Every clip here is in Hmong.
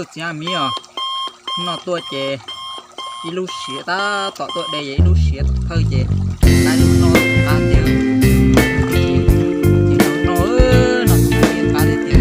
Txiv miv os, hnub no tuaj ces ib lub siav tab tom tuaj de ces ib lub siav tom thawj ces laib lub noj qab tiag. Ces nrog noj no qab tiag tiag.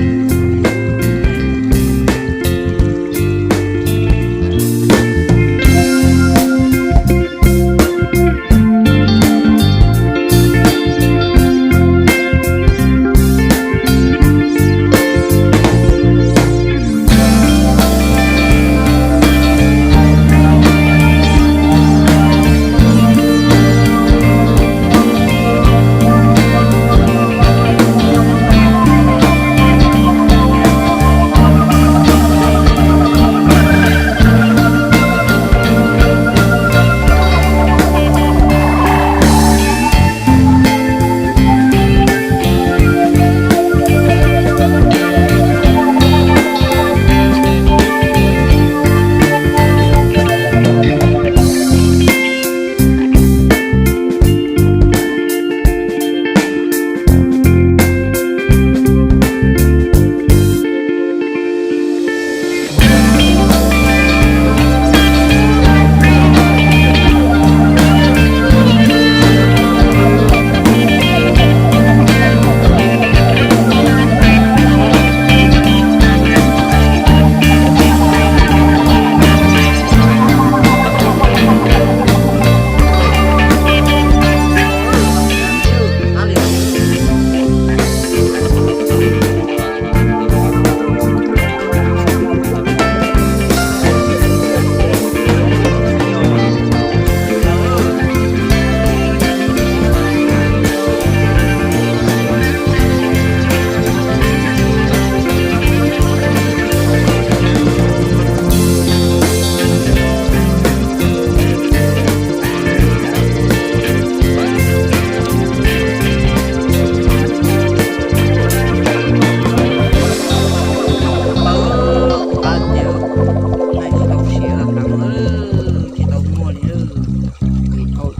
Tsis tau muaj li,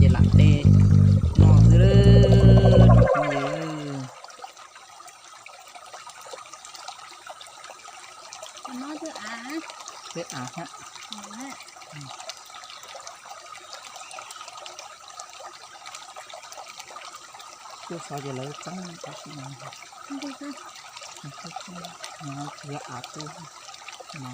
ces lam de noj xwb. Peb av thiab. Tuaj xov ces lawv txeeb tab sis no tsis yog av tuaj no.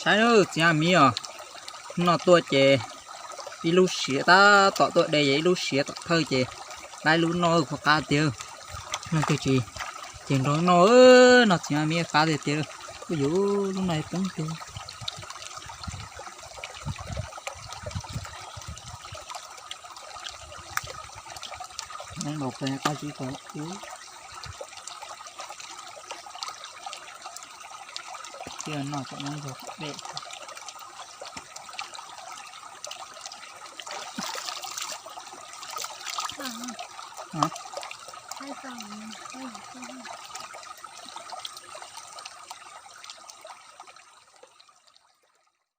Saib nawb txiv miv os, hnub no tuaj ces ib lub siav tab tom tuaj de ces ib lub siav tom thawj ces laib lub noj qab tiag. Noj tiag tsis, ces nrog noj no txiv miv qab tiag tiag. Kuj yuav lub no poob tiag. Noj qab zib tau ub. Thiaj noj kom nyob nrog dej.